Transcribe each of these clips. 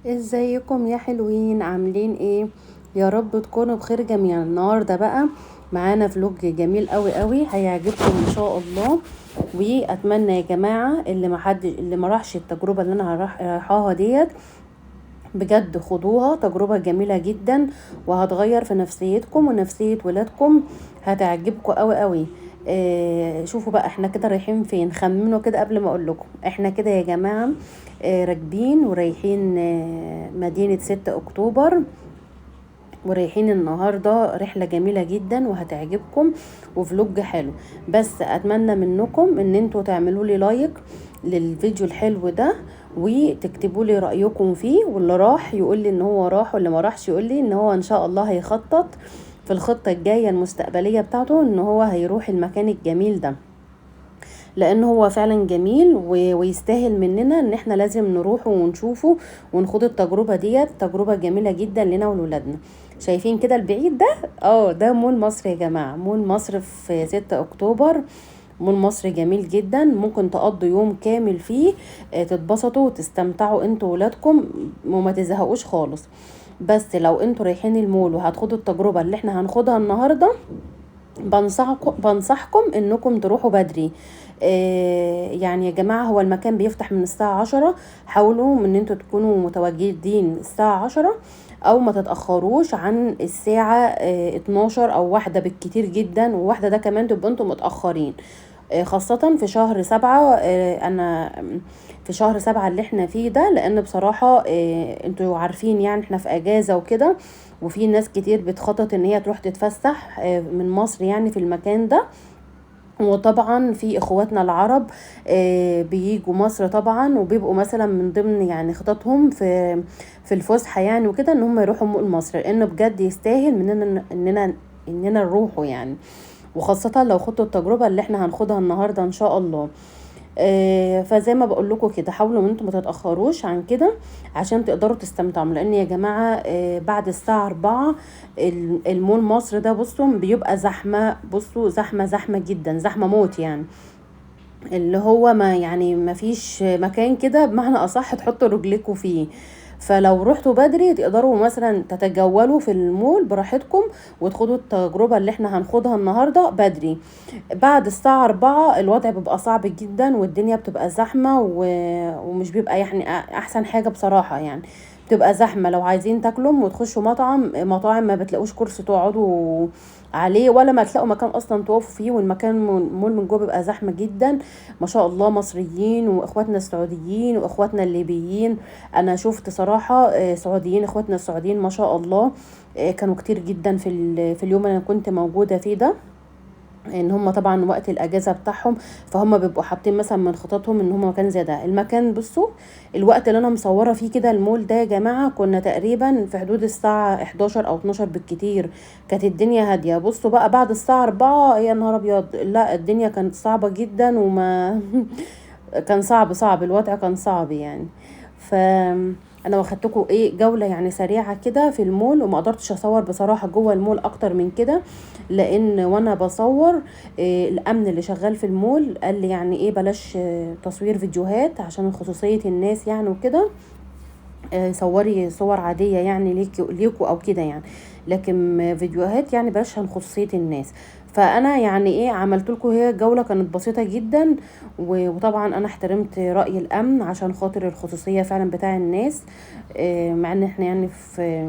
ازيكم يا حلوين؟ عاملين ايه؟ يا رب تكونوا بخير جميعا. النهارده بقى معانا vlog جميل قوي قوي هيعجبكم ان شاء الله. واتمنى يا جماعة اللي ما راحش التجربة اللي انا رايحاها ديت بجد خدوها، تجربه جميلة جدا وهتغير في نفسيتكم ونفسية ولادكم، هتعجبكم قوي قوي. شوفوا بقى احنا كده رايحين فين، خمنوا كده قبل ما اقول لكم. احنا كده يا جماعة راكبين ورايحين مدينة 6 اكتوبر، ورايحين النهارده رحله جميلة جدا وهتعجبكم و vlog حلو. بس اتمنى منكم ان انتوا تعملوا لي like للفيديو الحلو ده وتكتبوا لي رايكم فيه، واللي راح يقول لي ان هو راح، واللي ما راحش يقول لي ان هو ان شاء الله هيخطط في الخطة الجاية المستقبلية بتاعته ان هو هيروح المكان الجميل ده، لان هو فعلا جميل ويستاهل مننا ان احنا لازم نروحه ونشوفه ونخوض التجربة ديت. تجربه جميلة جدا لنا ولولادنا. شايفين كده البعيد ده؟ ده مول مصر يا جماعة، مول مصر في 6 اكتوبر. مول مصر جميل جدا، ممكن تقضوا يوم كامل فيه، تتبسطوا وتستمتعوا انتوا وولادكم وما تزهقوش خالص. بس لو انتوا رايحين المول وهتخوضوا التجربة اللي احنا هنخوضها النهارده، بنصحكم انكم تروحوا بدري. يعني يا جماعة هو المكان بيفتح من الساعة 10، حاولوا ان انتوا تكونوا متواجدين الساعة 10 او ما تتأخروش عن الساعة 12 او 1 بالكتير جدا، وواحدة ده كمان تبقوا انتوا متأخرين. خاصة في شهر 7، انا في شهر 7 اللي احنا فيه ده، لان بصراحة انتوا عارفين يعني احنا في اجازة وكده، وفي ناس كتير بتخطط ان هي تروح تتفسح من مصر يعني في المكان ده. وطبعا في اخواتنا العرب بييجوا مصر طبعا، وبيبقوا مثلا من ضمن يعني خططهم في الفسحة يعني وكده ان هم يروحوا مول مصر، لانه بجد يستاهل مننا اننا نروحه يعني، وخاصة لو خدتوا التجربة اللي احنا هناخدها النهارده ان شاء الله. فزي ما بقول لكم كده، حاولوا ان انتم ما تتاخروش عن كده عشان تقدروا تستمتعوا، لان يا جماعة بعد الساعة 4 المول مصر ده بصوا بيبقى زحمة، بصوا زحمة زحمة جدا، زحمة موت يعني، اللي هو ما يعني ما فيش مكان كده بمعنى اصح تحطوا رجلكم فيه. فلو رحتوا بدري تقدروا مثلا تتجولوا في المول براحتكم وتخوضوا التجربة اللي احنا هنخوضها النهاردة بدري. بعد الساعة 4 الوضع بيبقى صعب جدا والدنيا بتبقى زحمة ومش بيبقى يعني احسن حاجة بصراحة، يعني بتبقى زحمة. لو عايزين تاكلوا وتخشوا مطاعم ما بتلاقوش كرسي تقعدوا عليه، ولا ما تلاقوا مكان اصلا تقفوا فيه، والمكان مول من جوه بيبقى زحمة جدا. ما شاء الله مصريين واخواتنا السعوديين واخواتنا الليبيين، انا شفت صراحة، سعوديين، اخواتنا السعوديين ما شاء الله، كانوا كتير جدا في اليوم اللي انا كنت موجودة فيه ده، ان هم طبعا وقت الاجازة بتاعهم، فهم بيبقوا حاطين مثلا من خططهم ان هم مكان زي ده. المكان بصوا الوقت اللي انا مصوره فيه كده المول ده يا جماعة كنا تقريبا في حدود الساعة 11 او 12 بالكتير، كانت الدنيا هادية. بصوا بقى بعد الساعة 4 يا نهار ابيض، لا الدنيا كانت صعبة جدا، وما كان صعب الوضع كان صعب يعني. ف انا واخدتكم جولة يعني سريعة كده في المول، وما قدرتش اصور بصراحة جوه المول اكتر من كده، لان وانا بصور الامن اللي شغال في المول قال لي يعني بلاش تصوير فيديوهات عشان خصوصية الناس يعني وكده، صوري صور عادية يعني ليكوا او كده يعني، لكن فيديوهات يعني بلاش عن خصوصية الناس. فانا يعني عملت لكم هي الجولة كانت بسيطة جدا، وطبعا انا احترمت راي الامن عشان خاطر الخصوصية فعلا بتاع الناس، مع ان احنا يعني في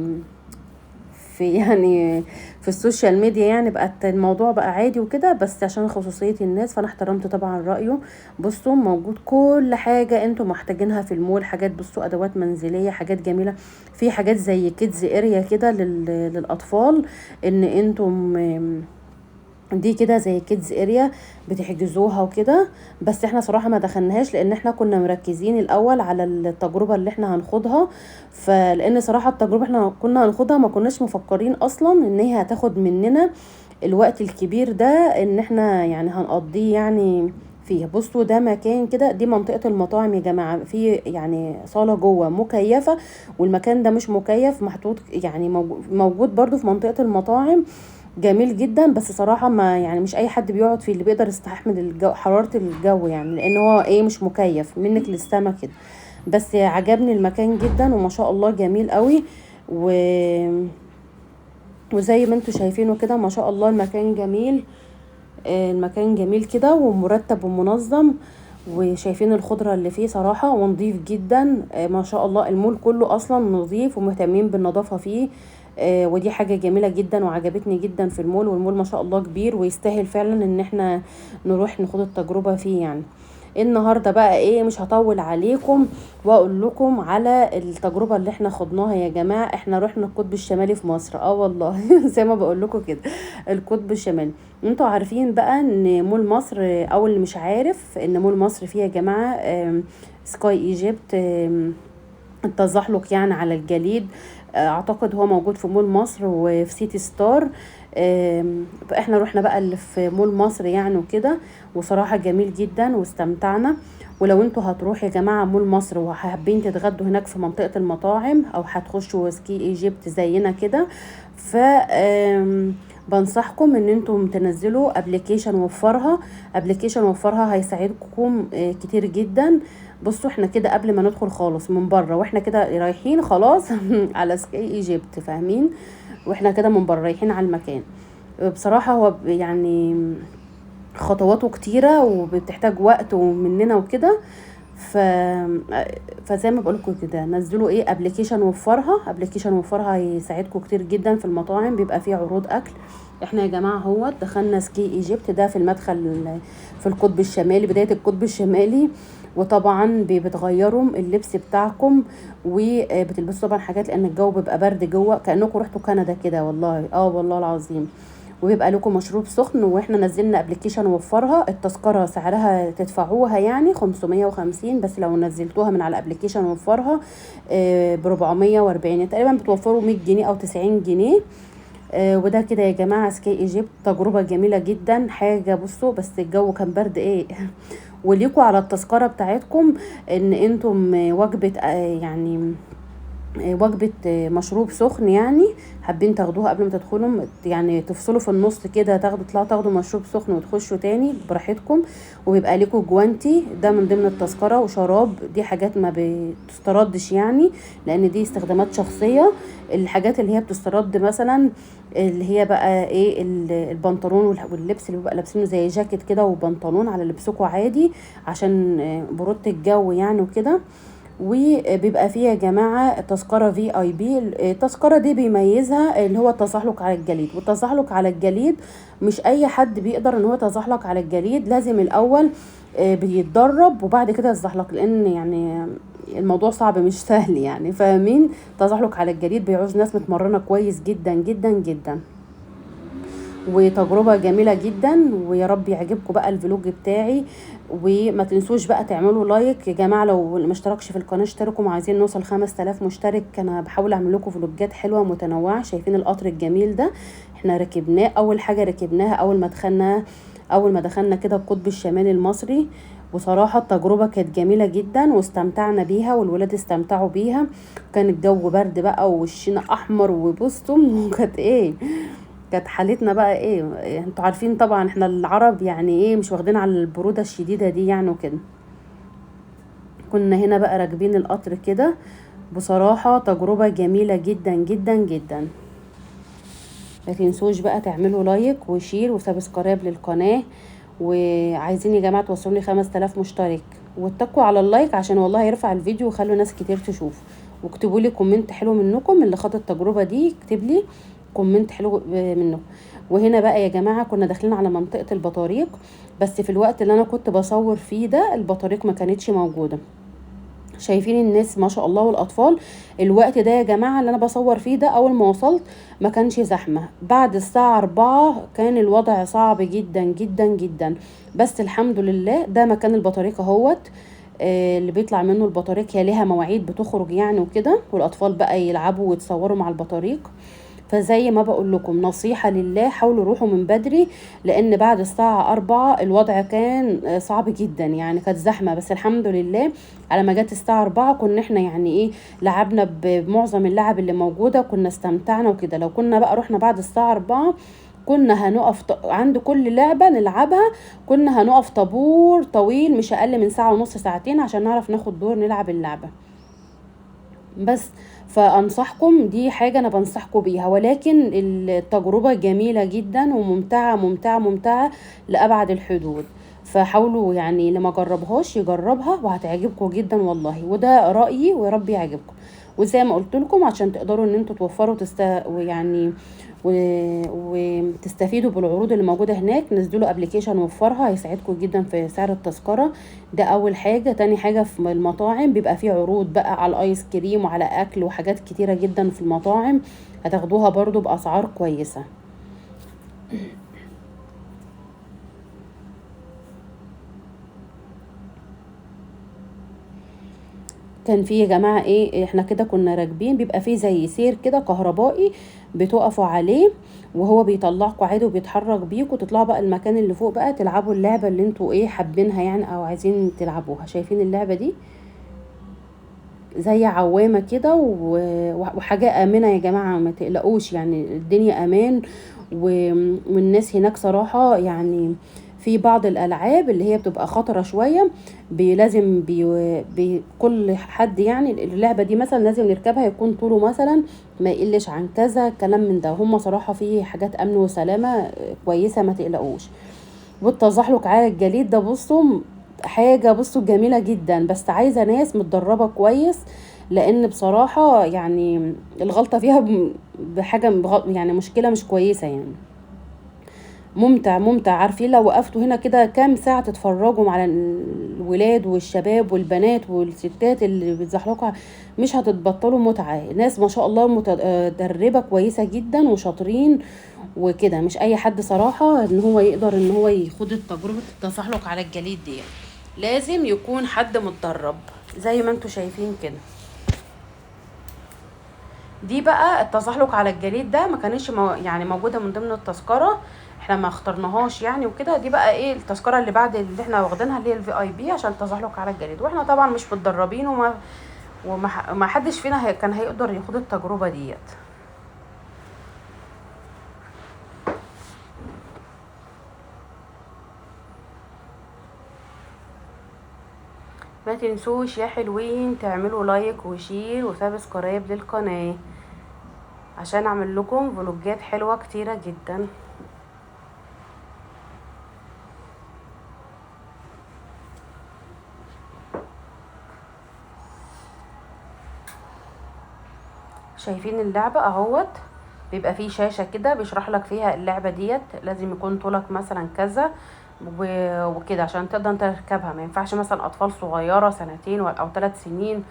يعني في ال social media يعني بقت الموضوع بقى عادي وكده، بس عشان خصوصية الناس فانا احترمت طبعا رايه. بصوا موجود كل حاجة انتم محتاجينها في المول، حاجات بصوا ادوات منزلية، حاجات جميلة، في حاجات زي kids area كده للاطفال، ان انتم دي كده زي kids area بتحجزوها وكده، بس احنا صراحة ما دخلناهاش لان احنا كنا مركزين الاول على التجربة اللي احنا هنخوضها، فلان صراحة التجربة احنا كنا هنخوضها ما كناش مفكرين اصلا ان هي هتاخد مننا الوقت الكبير ده ان احنا يعني هنقضيه يعني فيها. بصوا ده مكان كده، دي منطقة المطاعم يا جماعة، في يعني صالة جوه مكيفة، والمكان ده مش مكيف، محطوط يعني موجود برضو في منطقة المطاعم، جميل جدا، بس صراحة ما يعني مش أي حد بيقعد فيه اللي بيقدر يستحمل الجو، حرارة الجو يعني، لأن هو مش مكيف منك للسما كده. بس عجبني المكان جدا وما شاء الله جميل قوي. وزي ما انتوا شايفينه كده ما شاء الله المكان جميل. المكان جميل كده ومرتب ومنظم، وشايفين الخضرة اللي فيه صراحة، ونظيف جدا. ما شاء الله المول كله اصلا نظيف ومهتمين بالنظافة فيه. ودي حاجة جميلة جدا وعجبتني جدا في المول. والمول ما شاء الله كبير ويستاهل فعلا ان احنا نروح ناخد التجربة فيه يعني. النهاردة بقى ايه، مش هطول عليكم واقول لكم على التجربة اللي احنا خدناها يا جماعة. احنا رحنا القطب الشمالي في مصر، والله زي ما بقول لكم كده، القطب الشمالي. انتوا عارفين بقى ان مول مصر، او اللي مش عارف ان مول مصر فيه يا جماعة سكاي ايجيبت، التزحلق يعني على الجليد. اعتقد هو موجود في مول مصر وفي سيتي ستار. فاحنا رحنا بقى اللي في مول مصر يعني وكده، وصراحة جميل جدا واستمتعنا. ولو انتوا هتروحوا يا جماعة مول مصر وحابين تتغدوا هناك في منطقة المطاعم، او هتخشوا سكي ايجيبت زينا كده، ف بنصحكم ان انتم تنزلوا application وفرها. application وفرها هيساعدكم كتير جدا. بصوا احنا كده قبل ما ندخل خالص من بره، واحنا كده رايحين خلاص على سكي ايجيبت، فاهمين؟ واحنا كده من بره رايحين على المكان. بصراحة هو يعني خطواته كتيرة وبتحتاج وقت ومننا وكده. فزي ما بقولكم كده، نزلوا ايه application وفرها. application وفرها هيساعدكم كتير جدا في المطاعم، بيبقى فيه عروض اكل. احنا يا جماعة هو دخلنا سكي ايجيبت ده في المدخل في القطب الشمالي، بداية القطب الشمالي. وطبعا بتغيروا اللبس بتاعكم وبتلبسوا طبعا حاجات، لان الجو بيبقى برد جوه، كانكم رحتوا كندا كده والله، والله العظيم. وبيبقى لكم مشروب سخن. واحنا نزلنا application وفرها، التذكرة سعرها تدفعوها يعني 550، بس لو نزلتوها من على application وفرها ب 440 تقريبا، بتوفروا 100 جنيه او 90 جنيه. وده كده يا جماعة سكي ايجيبت، تجربه جميلة جدا. حاجة بصوا، بس الجو كان برد ايه. وليكوا على التذكرة بتاعتكم ان انتم وجبة، يعني وجبة مشروب سخن يعني، حابين تاخدوها قبل ما تدخلوا، يعني تفصلوا في النص كده، تطلعوا تاخدوا مشروب سخن وتخشوا تاني براحتكم. وبيبقى لكم جوانتي ده من ضمن التذكرة، وشراب. دي حاجات ما بتستردش يعني، لان دي استخدامات شخصية. الحاجات اللي هي بتسترد مثلا اللي هي بقى ايه، البنطلون واللبس اللي بيبقى لابسينه زي جاكيت كده وبنطلون على لبسكم عادي عشان برودة الجو يعني وكده. وبيبقى فيها يا جماعة تذكرة VIP. التذكرة دي بيميزها اللي هو التزحلق على الجليد. والتزحلق على الجليد مش اي حد بيقدر ان هو يتزحلق على الجليد، لازم الاول بيتدرب وبعد كده يتزحلق، لان يعني الموضوع صعب مش سهل يعني، فاهمين؟ التزحلق على الجليد بيعوز ناس متمرنة كويس جدا جدا جدا. وتجربة جميلة جدا، ويا رب يعجبكم بقى ال vlog بتاعي. وما تنسوش بقى تعملوا like يا جماعة، لو ما اشتركش في القناة اشتركوا، عايزين نوصل 5000 مشترك. انا بحاول اعمل لكم فلوجات حلوة متنوعة. شايفين القطر الجميل ده احنا ركبناه، اول حاجة ركبناها اول ما دخلنا كده القطب الشمالي المصري. وصراحة التجربة كانت جميلة جدا واستمتعنا بيها، والولاد استمتعوا بيها. كان الجو برد بقى ووشنا احمر وبصتم، وكانت ايه، كانت حالتنا بقى ايه، انتوا عارفين طبعا احنا العرب يعني ايه، مش واخدين على البرودة الشديدة دي يعني وكده. كنا هنا بقى راكبين القطر كده. بصراحة تجربة جميلة جدا جدا جدا. ما تنسوش بقى تعملوا like و share و subscribe للقناة. وعايزين يا جماعة توصلوني 5000 مشترك، واتكوا على ال like عشان والله يرفع الفيديو وخلوا ناس كتير تشوف. واكتبوا لي comment حلو منكم اللي خد التجربة دي، اكتب لي comment حلو منه. وهنا بقى يا جماعة كنا داخلين على منطقة البطاريق، بس في الوقت اللي انا كنت بصور فيه ده البطاريق ما كانتش موجودة. شايفين الناس ما شاء الله والاطفال. الوقت ده يا جماعة اللي انا بصور فيه ده اول ما وصلت ما كانش زحمة، بعد الساعة 4 كان الوضع صعب جدا جدا جدا، بس الحمد لله ده مكان البطاريق اهوت، اللي بيطلع منه البطاريق، هي ليها مواعيد بتخرج يعني وكده، والاطفال بقى يلعبوا ويتصوروا مع البطاريق. فزي ما بقول لكم نصيحة لله، حاولوا روحوا من بدري، لان بعد الساعة 4 الوضع كان صعب جدا يعني، كانت زحمة. بس الحمد لله على ما جت الساعة 4 كنا احنا يعني ايه لعبنا بمعظم اللعب اللي موجودة، كنا استمتعنا وكده. لو كنا بقى رحنا بعد الساعة 4 كنا هنقف عند كل لعبة نلعبها كنا هنقف طابور طويل مش اقل من ساعة ونص ساعتين عشان نعرف ناخد دور نلعب اللعبة بس. فانصحكم، دي حاجة انا بنصحكم بيها، ولكن التجربة جميلة جدا وممتعة ممتعة ممتعة لأبعد الحدود. فحاولوا يعني اللي ما جربهاش يجربها وهتعجبكم جدا والله، وده رأيي ويا رب يعجبكم. وزي ما قلت لكم عشان تقدروا ان انتوا توفروا ويعني وتستفيدوا بالعروض اللي موجودة هناك، نزلوا application وفرها، هيساعدكم جدا في سعر التذكرة. ده اول حاجة. تاني حاجة في المطاعم بيبقى فيه عروض بقى على الايس كريم وعلى اكل وحاجات كتيرة جدا في المطاعم، هتاخدوها برضو باسعار كويسة. كان في يا جماعة ايه، احنا كده كنا راكبين بيبقى فيه زي سير كده كهربائي بتقفوا عليه وهو بيطلعكوا عادي وبيتحرك بيكوا، تطلعوا بقى المكان اللي فوق بقى تلعبوا اللعبة اللي انتوا ايه حابينها يعني او عايزين تلعبوها. شايفين اللعبة دي زي عوامه كده وحاجه امنه يا جماعة، ما تقلقوش يعني الدنيا امان. والناس هناك صراحة يعني في بعض الالعاب اللي هي بتبقى خطره شوية، لازم كل حد يعني اللعبة دي مثلا لازم نركبها يكون طوله مثلا ما يقلش عن كذا كلام من ده. هم صراحة في حاجات امن وسلامه كويسة ما تقلقوش. والتزحلق على الجليد ده بصوا حاجة بصوا جميلة جدا، بس عايزه ناس متدربه كويس، لان بصراحة يعني الغلطة فيها بحاجة يعني مشكلة مش كويسة يعني. ممتع ممتع، عارفين لو وقفتوا هنا كده كام ساعة تتفرجوا على الولاد والشباب والبنات والستات اللي بيتزحلقوا مش هتتبطلوا متعة. ناس ما شاء الله متدربة كويسة جدا وشاطرين وكده، مش اي حد صراحة ان هو يقدر ان هو يخوض تجربة التزحلق على الجليد دي، لازم يكون حد متدرب زي ما انتوا شايفين كده. دي بقى التزحلق على الجليد ده ما كانتش يعني موجودة من ضمن التذكرة، احنا ما اخترناهاش يعني وكده. دي بقى ايه التذكرة اللي بعد اللي احنا واخدينها اللي هي الفي اي بي عشان التزحلق على الجليد، واحنا طبعا مش متدربين وما حدش فينا كان هيقدر يخوض التجربة ديت. ما تنسوش يا حلوين تعملوا like و share و subscribe للقناة عشان اعمل لكم فلوجات حلوة كتيرة جدا. شايفين اللعبة اهوت، بيبقى فيه شاشة كده بيشرح لك فيها اللعبة ديت، لازم يكون طولك مثلا كذا وكده عشان تقدر انت تركبها. ما ينفعش مثلا اطفال صغيرة سنتين او 3 سنين،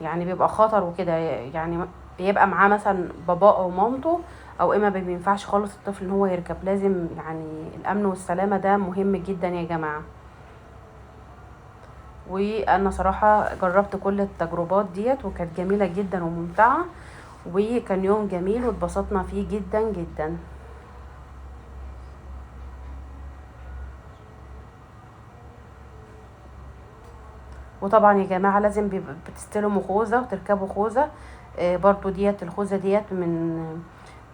يعني بيبقى خطر وكده، يعني بيبقى معاه مثلا باباه او مامته او اما ما بينفعش خالص الطفل ان هو يركب. لازم يعني الامن والسلامة ده مهم جدا يا جماعة. وانا صراحة جربت كل التجربات ديت وكانت جميلة جدا وممتعة، وكان يوم جميل واتبسطنا فيه جدا جدا. وطبعا يا جماعة لازم بتستلموا خوذه وتركبوا خوذه، برضو ديت الخوذه ديت من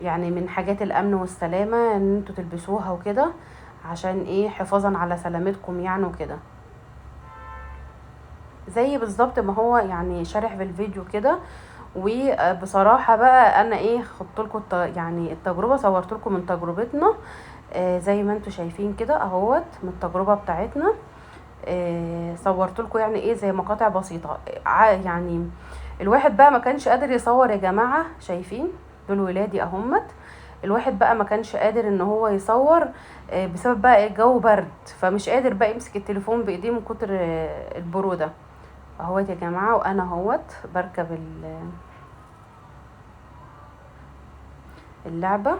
يعني من حاجات الامن والسلامة ان انتوا تلبسوها وكده، عشان ايه حفاظا على سلامتكم يعني وكده. زي بالظبط ما هو يعني شارح في الفيديو كده. وبصراحة بقى انا ايه خدت لكم يعني التجربة، صورت لكم من تجربتنا، زي ما انتوا شايفين كده اهوت من التجربة بتاعتنا. صورت لكم يعني ايه زي مقاطع بسيطة، يعني الواحد بقى ما كانش قادر يصور يا جماعة، شايفين دول ولادي اهمت، الواحد بقى ما كانش قادر ان هو يصور، بسبب بقى الجو برد، فمش قادر بقى يمسك التليفون بايديه من كتر البرودة اهوت يا جماعة. وانا اهوت بركب اللعبة،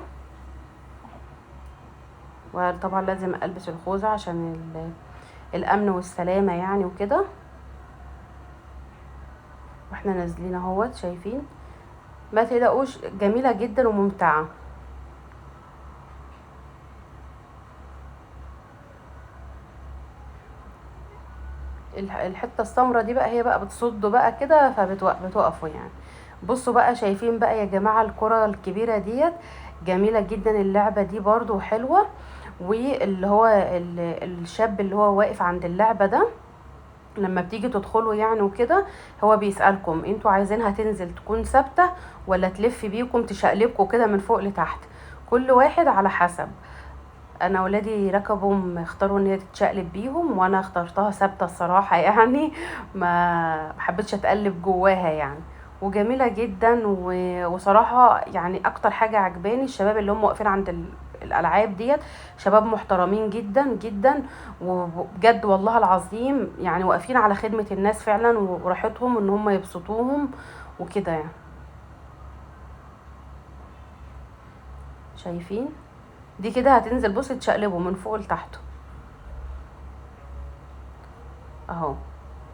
وطبعا لازم البس الخوذه عشان الامن والسلامة يعني وكده. واحنا نازلين اهوت شايفين، ما تقلقوش جميلة جدا وممتعة. الحتة السمرة دي بقى هي بقى بتصد بقى كده فبتوقفوا يعني. بصوا بقى شايفين بقى يا جماعة الكره الكبيرة ديت، جميلة جدا اللعبة دي برضو حلوة. واللي هو الشاب اللي هو واقف عند اللعبة ده لما بتيجي تدخلوا يعني وكده، هو بيسألكم انتوا عايزينها تنزل تكون ثابتة ولا تلف بيكم تشقلبكم كده من فوق لتحت، كل واحد على حسب. انا ولادي ركبوا اختاروا ان هي تتشقلب بيهم، وانا اخترتها ثابتة الصراحة يعني ما حبيتش اتقلب جواها يعني. وجميلة جدا وصراحة يعني اكتر حاجة عجباني الشباب اللي هم واقفين عند الالعاب ديت، شباب محترمين جدا جدا وبجد والله العظيم، يعني واقفين على خدمة الناس فعلا وراحتهم ان هم يبسطوهم وكده يعني. شايفين دي كده هتنزل، بصي تشقلبه من فوق لتحت اهو،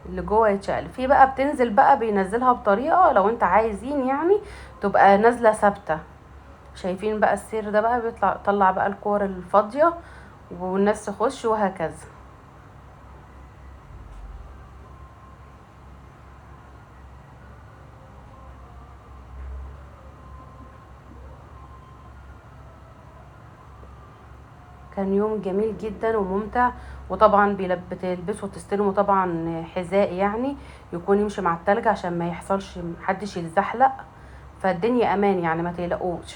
اللي جوه يتشقلب. في بقى بتنزل بقى بينزلها بطريقة لو انت عايزين يعني تبقى نازله ثابتة. شايفين بقى السير ده بقى بيطلع، طلع بقى الكور الفاضيه والناس تخش وهكذا. كان يوم جميل جدا وممتع. وطبعا بتلبسوا تستلموا طبعا حذاء يعني يكون يمشي مع التلج عشان ما يحصلش محدش يتزحلق، فالدنيا امان يعني ما تقلقوش.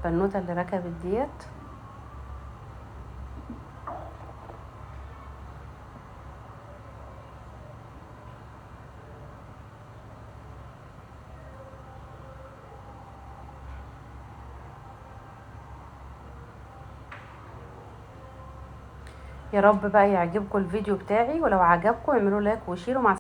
البنوته اللي ركبت ديت يا رب بقى يعجبكم الفيديو بتاعي، ولو عجبكم اعملوا like و share، ومع